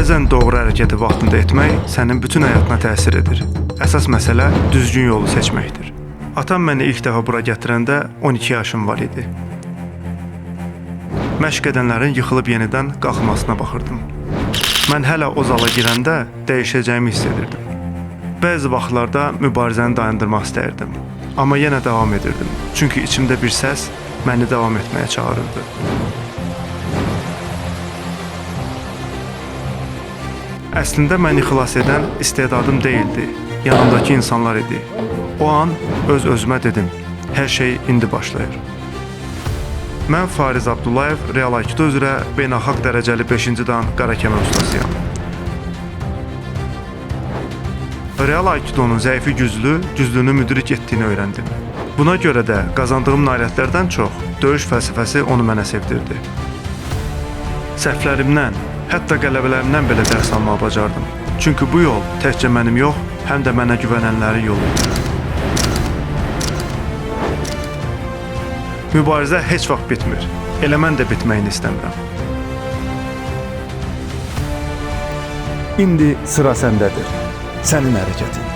Bəzən doğru hərəkəti vaxtında etmək sənin bütün həyatına təsir edir. Əsas məsələ düzgün yolu seçməkdir. Atam məni ilk dəfə bura gətirəndə 12 yaşım var idi. Məşq edənlərin yıxılıb yenidən qalxmasına baxırdım. Mən hələ o zala girəndə dəyişəcəyimi hiss edirdim. Bəzi vaxtlarda mübarizəni dayandırmaq istəyirdim. Amma yenə davam edirdim. Çünki içimdə bir səs məni davam etməyə çağırırdı. Əslində məni xilas edən istedadım deyildi, yanımdakı insanlar idi. O an öz-özümə dedim, hər şey indi başlayır. Mən Fariz Abdullayev, Real Aikido üzrə beynəlxalq dərəcəli 5-ci dan qara kəmər ustasıyam. Real Aikidonun zəifi güclü, güclünü müdrik etdiyini öyrəndim. Buna görə də qazandığım nailiyyətlərdən çox döyüş fəlsəfəsi onu mənə sevdirdi. Səhvlərimdən, hətta qələbələrimdən belə dərs almağı bacardım. Çünki bu yol təkcə mənim yox, həm də mənə güvənənlərin yolu idi. Mübarizə heç vaxt bitmir. Elə mən də bitməyini istəmirəm. İndi sıra səndədir. Sənin hərəkətin.